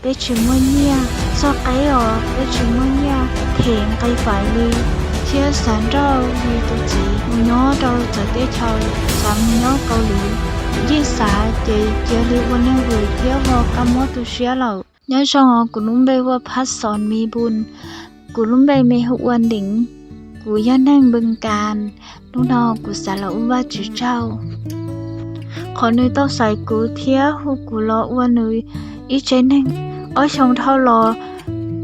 peb tsis muaj nyiaj, txog qeb os peb tsis muaj nyiaj them nqi faiv li, thiab xav nrauj yus tus txiv mus nyob rau txawv teb chaws, xav mus nyob Kaus Lim. Yeej xav ces cia li ua neeg vwm thiab ho kab mob tu siab lawm. Nyob zoo os, kuv lub npe hu ua Phab Xos Me Npun, kuv lub npe me hu ua Neev, kuv yog neeg Npws Kas. Hnub no kuv xav los ua Vajtswv tsaug, qhov nws tau xaiv kuv thiab hu kuv los ua nws ib tsev neeg. Ob xyoo dhau los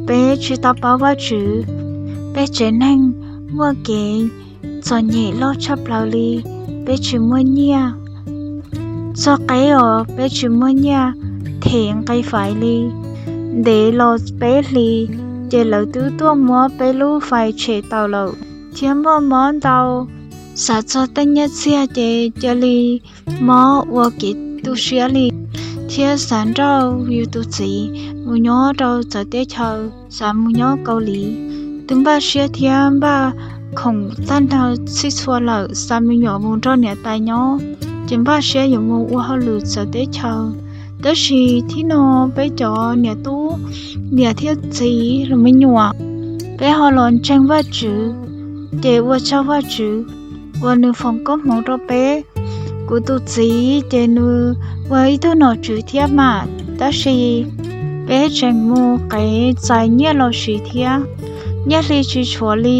peb tsis tau paub Vajtswv, peb tsev neeg muaj kev txom nyem loj tshaj plaws li, peb tsis muaj nyiaj. Txog qeb os peb tsis muaj nyiaj them nqi faiv li. Ntev los peb hlis ces lawv twb tuaj muab peb lub fais tshem tawm lawm, thiab muaj mob ntau. Xav txog tej nyiaj txiag ces cia li mob ua kev tu siab li, thiab xav nrauj yus tus txiv mus nyob rau txawv teb chaws, xav mus nyob Kaus Lim. Twb npaj siab thiab npaj khoom tag nrho txhij txhua lawm, xav me nyuam mus nrog niam tais nyob, ces npaj siab yuav mus ua hauj lwm txawv teb chaws. Tab sis thib no peb cov niam tub, niam thiab txiv los me nyuam, peb ho los ntseeg Vajtswv, ces ua tsaug Vajtswv uas nws foom koob hmoov rau peb. Kuv tus txiv ces nws ua ib tug nom tswv thiab mas, tab sis peb tseem mus kev txais nyiaj los siv thiab, nyiaj hli tsis tshuav li,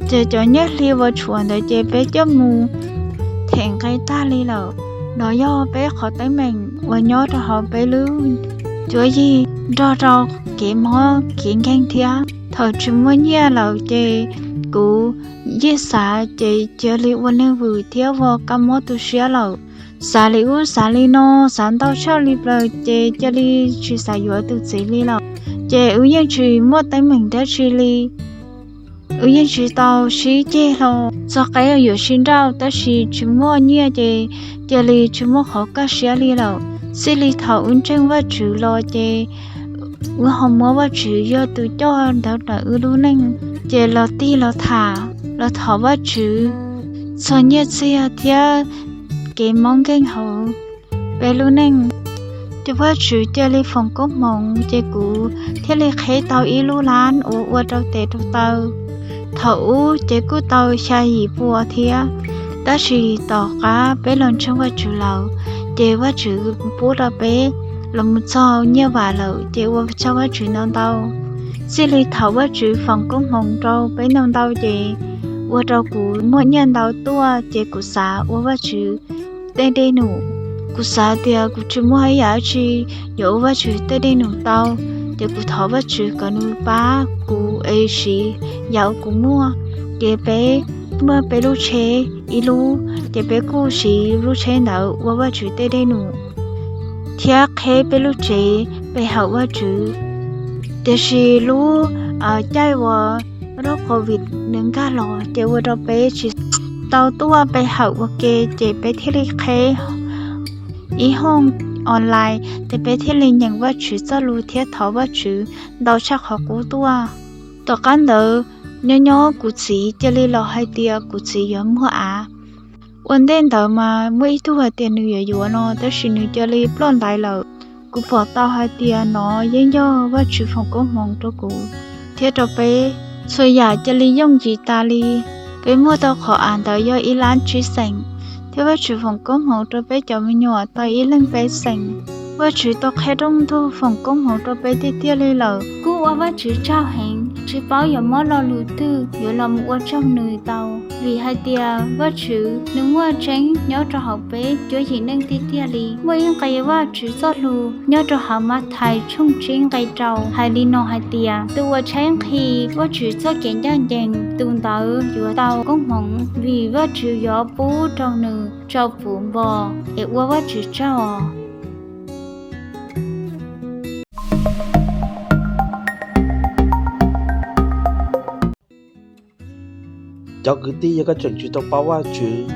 ces cov nyiaj hli uas tshuav ntawd ces peb coj mus them nqi tag li lawm. No yog peb qhov teeb meem uas nyob rau hauv peb lub cuab yig nrog rau kev mob kev nkeeg thiab. Thaum tsis muaj nyiaj lawm ces kuv yeej xav ces cia li ua neeg vwm thiab ua kab mob tu siab lawm. Xav li ub xav li no, xav ntau tshaj li plaws ces cia li tsis xav yuav tus txiv li lawm. Ces wb yeej tsis muaj teeb meem dab tsi li. Wb yeej tsis tau sib ceg hlo. Txog qeb yuav sib nrauj tab sis tsis muaj nyiaj ces cia li tsis muaj qhov kaj siab li lawm. Txij li thaum wb ntseeg Vajtswv los ces wb ho muab Vajtswv yog tus coj ntawd ntawm wb lub neej, ces los tig los tham los thov Vajtswv txog nyiaj txiag thiab kev mob nkeeg hauv peb lub neej. Ces Vajtswv cia li foom koob hmoov ces kuv thiaj li qheb tau ib lub lab uas ua rau tes rau taw. Thaum ub ces kuj tau xya yim pua thiab, tab sis tom qab peb los ntseeg Vajtswv lawm, ces Vajtswv pub rau peb los mus txog nyiaj vam lawm ces ua tsaug Vajtswv ntau ntau. Txij li thaum Vajtswv foom koob hmoov rau peb ntau ntau ces ua rau kuv muaj nyiaj ntau tuaj ces kuv xav ua Vajtswv tej dej num. Kuv xav tias kuv tsis muaj ib yam dab tsi yuav ua Vajtswv tej dej num tau, ces kuv thov Vajtswv kom nws pab kuv es siv yam uas kuv muaj. Ces peb muaj peb lub tsheb ib lub, ces peb kuj siv lub tsheb ntawd ua Vajtswv tej dej num thiab qheb peb lub tsev pe hawm Vajtswv. Tiam sis lub caij uas lub covid nws nkag los ces ua rau peb tsis tau tuaj pe hawm ua ke, ces peb thiaj li qheb ib hooj online, ces peb thiaj li nyeem Vajtswv txoj lus thiab thov Vajtswv ntau tshaj qhov qub tuaj. Tom qab ntawd nyob nyob kuv txiv cia li los hais tias kuv txiv yuav muag av. Ua ntej ntawd mas muaj ib tug hais tias nws yuav yuav no, tab sis nws cia li ploj ntais lawm. Kuv pom tau hais tias no yeej yog Vajtswv foom koob hmoov rau kuv thiab rau peb. Txhua yam cia li yooj yim tas li. Peb muag tau qhov av ntawd yog ib lab tsib xeem, thiab Vajtswv foom koob hmoov rau peb cov me nyuam tau ib leeg peb xeem. Vajtswv tau qhia rooj ntug foom koob hmoov rau peb tiag tiag li lawm. Kuj ua Vajtswv tsaug heev, tsis paub yuav muab lo lus twg yuav los mus ua tsaug nws tau, vim hais tias Vajtswv nws muaj tseeb nyob rau hauv peb cuab yim neej tiag tiag li. Muaj ib nqe Vajtswv txoj lus nyob rau hauv Mathais tshooj tsib nqe rau hais li no hais tias, tus uas tshaib nqhis Vajtswv txoj kev ncaj ncees, tus ntawd yuav tau koob hmoov, vim Vajtswv yuav pub rau nws tsau puv npo. Es ua Vajtswv tsaug. Cov kwv tij, yog koj tseem tsis tau paub Vajtswv,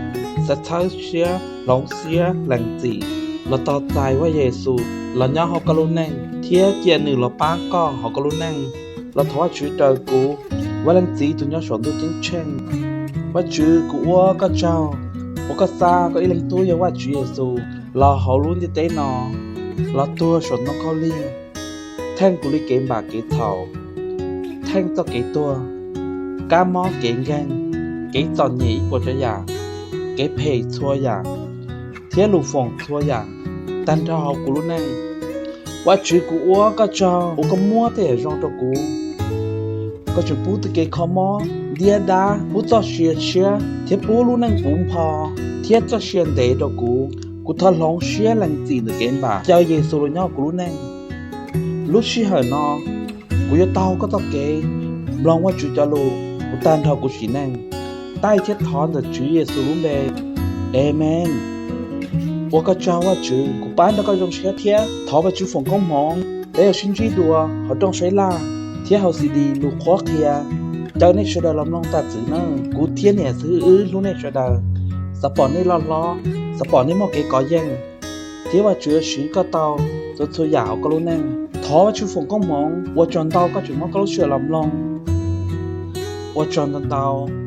xav txhawb siab, hloov siab, lees txim, los tos txais Vaj Yexus los nyob hauv koj lub neej thiab cia nws los pab koj hauv koj lub neej, los thov Vajtswv raws kuv, Vaj Leej Txiv tus nyob saum ntuj ceeb tsheej. Vajtswv, kuv ua koj tsaug uas koj xa koj ib leeg tub yog Vajtswv Yexus los hauv lub ntiaj teb no los tuag saum ntoo khaub lig. theej kuv li kev npam kev txhaum, theej txoj kev tuag, kab mob kev nkeeg, kev txom nyem ib puas tsav yam, kev phem txhua yam, thiab lus foom txhua yam tag nrho hauv kuv lub neej. Vajtswv, kuv ua koj tsaug uas koj muab tej yam zoo rau kuv. Koj tseem pub tej kev kho mob, ntiab dab, pub txoj sia tshiab thiab pub lub neej puv npho thiab txoj sia ntev rau kuv. Kuv thov hloov siab lees txim ntawm kev npam, caw Yexus los nyob kuv lub neej. Lub sij hawm no, kuv yuav taug koj txoj kev, mloog Vajtswv cov lus tag nrho kuv sim neej. Taij thiab thov ntawm Tswv Yexus lub npe, Amees. Ua koj tsaug Vajtswv, kuv pab nrog koj zoo siab thiab thov Vajtswv foom koob hmoov. Peb yuav sib ntsib dua hauv rooj saib laj thiab hauv CD lus qhuab qhia. Caw nej sawv daws los mloog tas txwv nawb. Kuv thiab niam xib hwb wb hlub nej sawv daws, xav pom nej loj hlob, xav pom nej muaj kev kov yeej, thiab Vajtswv yuav siv koj tau txhua txhua yam hauv koj lub neej. Thov Vajtswv foom koob hmoov. Ua tsaug ntau koj tseem muab koj lub sij hawm los mloog. Ua tsaug ntau ntau.